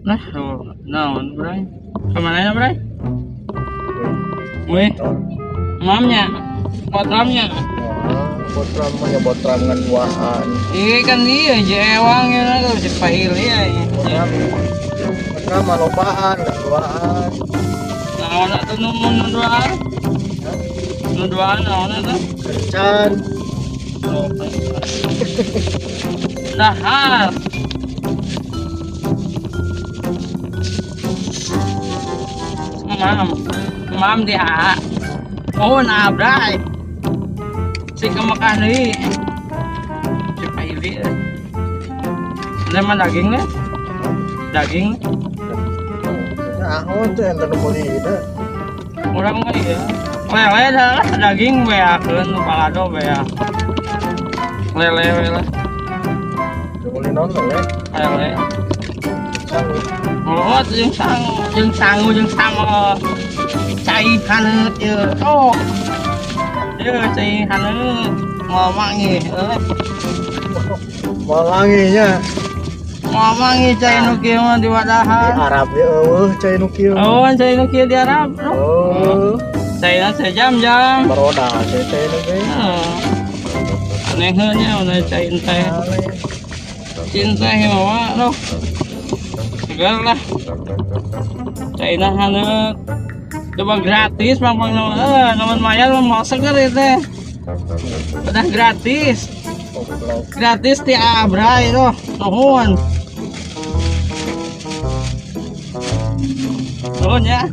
Nah, naon, Bray? Kemana ya, Bray? Wih, mamnya, potramnya. Botram mah ya botram ngan duaan. Iya kan iya, jewang ya, kalau si pahil ya. Botram. Botram mah lobaan ngan duaan. Naon atuh nu mun nu duaan? Nu duaan naon atuh? Kencan. Oh, dahar. Mam, mam di A. Oh, nabrak. Si ke Mekah deui. Si pahili. Ini mah daging nih. Daging. Nah, oh teh ente nu meuli teh. Urang mah iya. Lele dah lah daging beakeun nu balado bea. Lele we lah. Nu meuli naon lele? Lele. Sangu. Oh, jeung sangu, jeung sangu jeung sangu. Cai haneut ieu. Oh. Ieu cai haneut. Moal manggih euy. Moal manggih nya. Moal manggih cai nu kieu mah di Di wadahan. Arab ya eueuh cai nu kieu. Oh, cai nu kieu di Arab. Oh. Caina sejam-jam. Baroda cai cai nu ge. Heeh. Anehnya udah cai teh. Cinta mah loh. Segar lah. Caina haneut. Coba gratis pang-pang namun mayar mah mau seger itu. Udah gratis. Gratis ti Abray loh. Nuhun. Nuhun ya.